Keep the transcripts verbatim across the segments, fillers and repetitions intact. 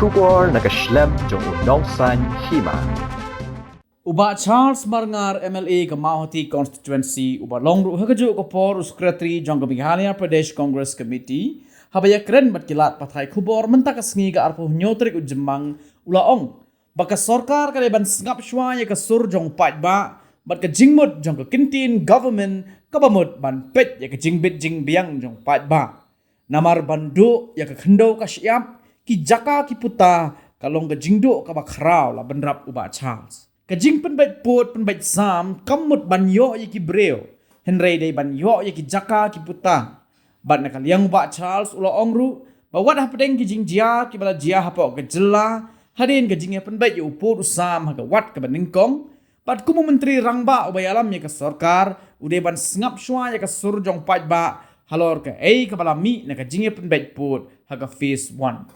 Khubor na ka shlem jong u Nongsaiñ Hima. U Bah Charles Marngar, M L A ka Mawhati Constituency, uba long ruh ha kajuh ka por u Secretary jong ka Meghalaya Pradesh Congress Committee, haba ïakren bad ki lad pathai khubor mynta ka sngi ka arphew hynñiew tarik u Jymmang, u la ong ba ka sorkar ka dei ban sngap shuwa ïa ka sur jong paidbah bad ka jingmut jong ka kyntien government kaba mut ban peit ïa ka jingbit jingbiang jong paidbah. Namar ban duh ïa ka khyndew ka shyiap, ki jaka ki puta ka long ka jingduh kaba khraw, la bynrap u Bah Charles. Ka jingpynbeit pud pynbeit sam kam mut ban ïoh ïa ki briew, hynrei dei ban ïoh ïa ki jaka ki puta. Bad na ka liang u Bah Charles u la ong ruh ba wat hapdeng ki jingjia kiba la jia hapoh ka jylla hadien ka jingïapynbeit ïa u pud u sam ha ka wat kaba nyngkong, bad kum u Myntri Rangbah uba ïalam ïa ka sorkar, u dei ban sngap shuwa ïa ka sur jong paidbah halor kaei kaba la mih na ka jingïapynbeit pud ha ka phase one.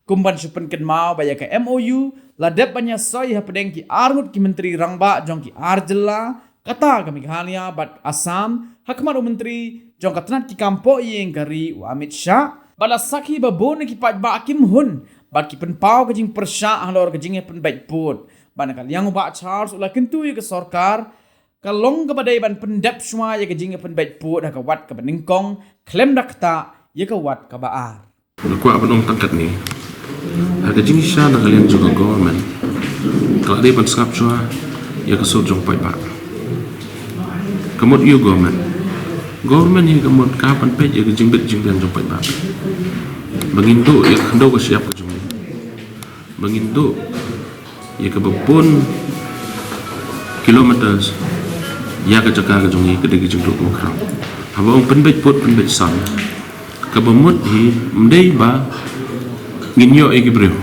Kum ban shu pynkynmaw ba ïa ka M O U la dep ban ïasoi hapdeng ki arngut ki Myntri Rangbah jong ki ar jylla, kata ka Meghalaya bad Assam, ha khmat u Myntri jong ka tnat ki kam pohïing ka ri u Amit Shah. Bad la sakhi ba bun na ki paidbah kim hun bad ki pynpaw ka jingpyrshah halor ka jingïapynbeit pud. Bad na ka liang u Bah Charles u la kyntu ïa ka sorkar, ka long kaba dei ban pyndep shuwa ïa ka jingïapynbeit pud ha ka wat kaba nyngkong khlem da ktah ïa ka wat kaba ar. Nga kwah ban ong tang katne, ha ka jingshisha na ka liang jong ka government ka la dei ban sngap shuwa ïa ka sur jong paidbah. Ka mut ïa u government, government hi ka mut ka ban peit ïa ka jingbit jingbiang jong paidbah. Ba ngin duh ïa ka khyndew ka shyiap ka jong ngi, ba ngin duh ïa kaba bun kilometers ïa ka jaka ka jong ngi, ka dei ka jingduh kaba khraw. Haba ong pynbeit pud pynbeit sam, kaba mut hi ym dei ba ngin ïoh ïa ki briew,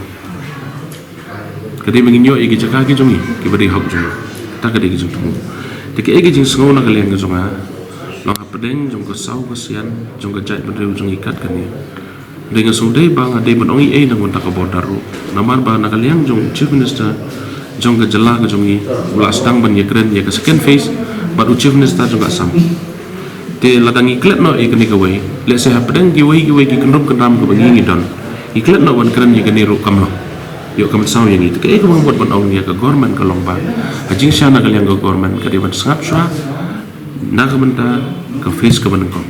ka dei ba ngin ïoh ïa ki jaka ki jong ngi kiba dei hok jong ngi. Ta ka dei ka jingthmu. Te kaei ka jingsngew na ka liang ka jong nga, long hapdeng jong ka saw ka sian jong ka jaitbynriew jong ngi kat kane. Dei nga sngewdei ba nga dei ban ong ei ei na ka bynta ka border ruh. Namar ba na ka liang jong u Chief Minister jong ka jylla ka jong ngi, u la sdang ban ïakren ïa ka second phase bad u Chief Minister jong ka Assam. Te lada ngi klet noh ïa kane kawei, lehse hapdeng kiwei kiwei ki kyndrum kyndram kaba ngi ngi don, ngi klet noh ban kren ïa kane ruh kam long. Ïoh kam saw ïa ngi. Te kaei kaba nga mut ban ong ïa ka government ka long ba ha jingshisha na ka liang ka government ka dei ban sngap shuwa na ka bynta ka phase kaba nyngkong.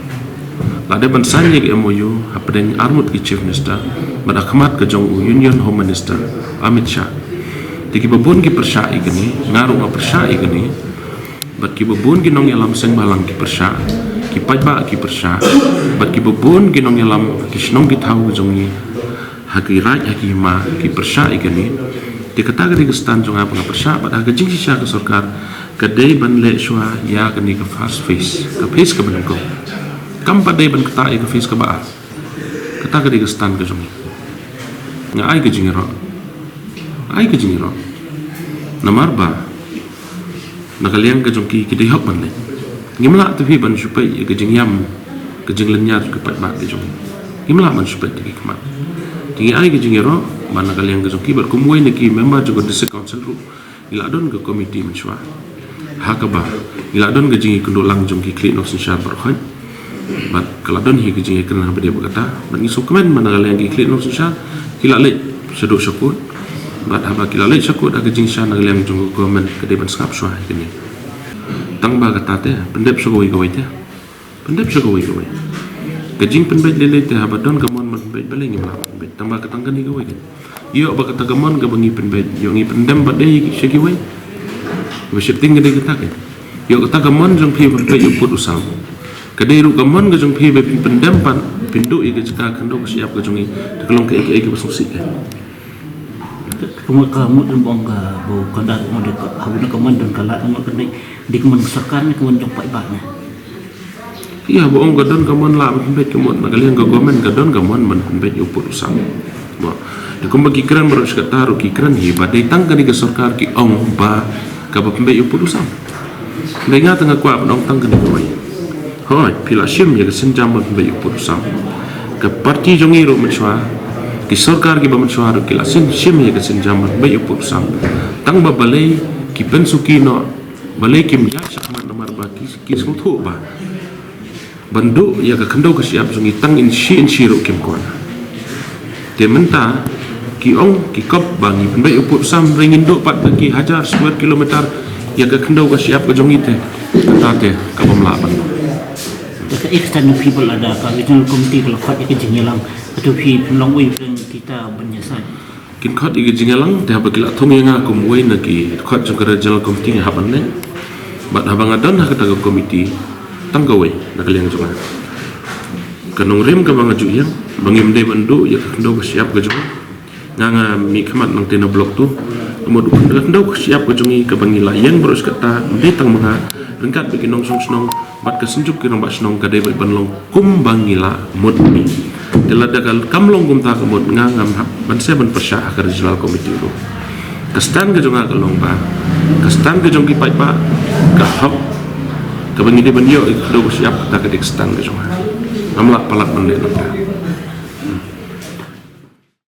La dep ban sign ïa ka M O U hapdeng arngut ki Chief Minister bad ha khmat ka jong u Union Home Minister Amit Shah. Te kiba bun ki pyrshah ïa kane, nga ruh nga pyrshah ïa kane. Bad kiba bun ki nongïalam seng bhalang ki pyrshah, ki paidbah ki pyrshah, bad kiba bun ki nongïalam ki shnong ki thaw ka jong ngi, ha ki raid ha ki hima ki pyrshah ïa kane. Te kata ka dei ka stand jong nga ba nga pyrshah, bad ha ka jingshisha ka sorkar ka dei ban leh shuwa ïa kane ka first phase, ka phase kaba nyngkong. Kam pat dei ban ktah ïa ka phase kaba ar. Kata ka dei ka stand ka jong ngi. Nga ai ka jingïaroh, ai ka jingïaroh. Namar ba na ka liang ka jong ki, ki dei hok ban leit. Ngim lah te phi ban shu peit ïa ka jingïam, ka jinglynñiar ka paidbah ka jong ngi. Ngim lah ban shu peit te ki khmat. Te ngi ai ka jingïaroh ba na ka liang ka jong ki, bad kum uwei na ki member jong ka District Council ruh, ngi la don ka committee mynshuwa ha kaba ngi la don ka jingïakynduh lang jong ki khlieh nongsynshar baroh. Bad ka la don hi ka jingïakren haba dei ba kata. Bad ngi sngewkmen ba na ka liang ki khlieh nongsynshar ki la leit shaduh shakut. Bad haba ki la leit shakut ha ka jingshisha na ka liang jong ka government ka dei ban sngap shuwa ïa kane. Tang ba kata te pyndep sha kawei kawei te. Pyndep sha kawei kawei. Ka jingpynbeit lei lei te haba don ka mon ban pynbeit, balei ngim lah ban pynbeit? Tang ba ka tang kane kawei kawei. Ïoh ba kata ka mon kaba ngi pynbeit, ïoh ngi pyndem ba dei sha kiwei. Ba sheptieng ka dei kata ka. Ïoh kata ka mon jong phi ban peit ïa u pud u sam, ka dei ruh ka mon ka jong phi ba phin pyndem pat, phin duh ïa ka jaka khyndew ka shyiap ka jong ngi. Te ka long kaei kaei kaba sngewsih ka. Ka mut ka mut ba ong ka ba u kandar mut ka ha ka mon don ka lad mut ka dei, dei ka mon ka sorkar ne ka mon jong paidbah ne? Ïa, ba ong ka don ka mon lah ban pynbeit, ka mut na ka liang ka government ka don ka mon ban pynbeit ïa u pud u sam. Ba te kumba ki kren baroh shi katta ruh ki kren hi ba dei tang kane ka sorkar ki ong ba kaba pynbeit ïa u pud u sam. Dei nga te nga kwah ban ong tang kane kawei. Hooid, phi la shim ïa ka sienjam ban pynbeit ïa u pud u sam. Ka party jong ngi ruh mynshuwa, ki sorkar kiba mynshuwa ruh ki la shim, shim ïa ka sienjam ban pynbeit ïa u pud u sam. Tang ba balei ki pynsuki noh, balei kim ïaid shakhmat, namar ba ki, ki sngewthuh ba ban duh ïa ka khyndew ka shyiap jong ngi tang in shi in shi ruh kim kwah. Te mynta Ki ong ki kop ba ngi pynbeit u pud sam, hynrei ngin duh pat da ki hajar square kilometer ïa ka khyndew ka shyiap ka jong ngi te. Kata te ka bym lah ban. Te kaei kata na phi ba lada ka regional committee ka la khot ïa ka jingïalang, hato phi pynlong uwei u pdeng kita ban ïasaid? Kin khot ïa ka jingïalang, te haba ki la thung ïa nga kum uwei na ki khot jong ka regional committee, nga hap ban leh. Bad haba nga don ha kata ka committee, tang kawei na ka liang jong nga, ka nongrim kaba nga ju ïeng, ba ngim dei ban duh ïa ka khyndew ka shyiap ka jong nga. Nga, nga mihkhmat nangta na block two. Ka mut ka khyndew ka shyiap ka jong ngi kaba ngi la ïeng baroh shi katta, ym dei tang ma nga, ryngkat bad ki nongshong shnong bad ka Synjuk ki Rangbah Shnong, ka dei beit ban long kumba ngi la mut mih. Te lada ka kam long kumta, ka mut nga ngam hap ban shem ban pyrshah ha ka regional committee ruh. Ka stand ka jong nga ka long ba ka stand ka jong ki paidbah, ka hok kaba ngi dei ban ïoh ïa ka khyndew ka shyiap, kata ka dei ka stand ka jong nga. Ngam lah palat ban leh nangta.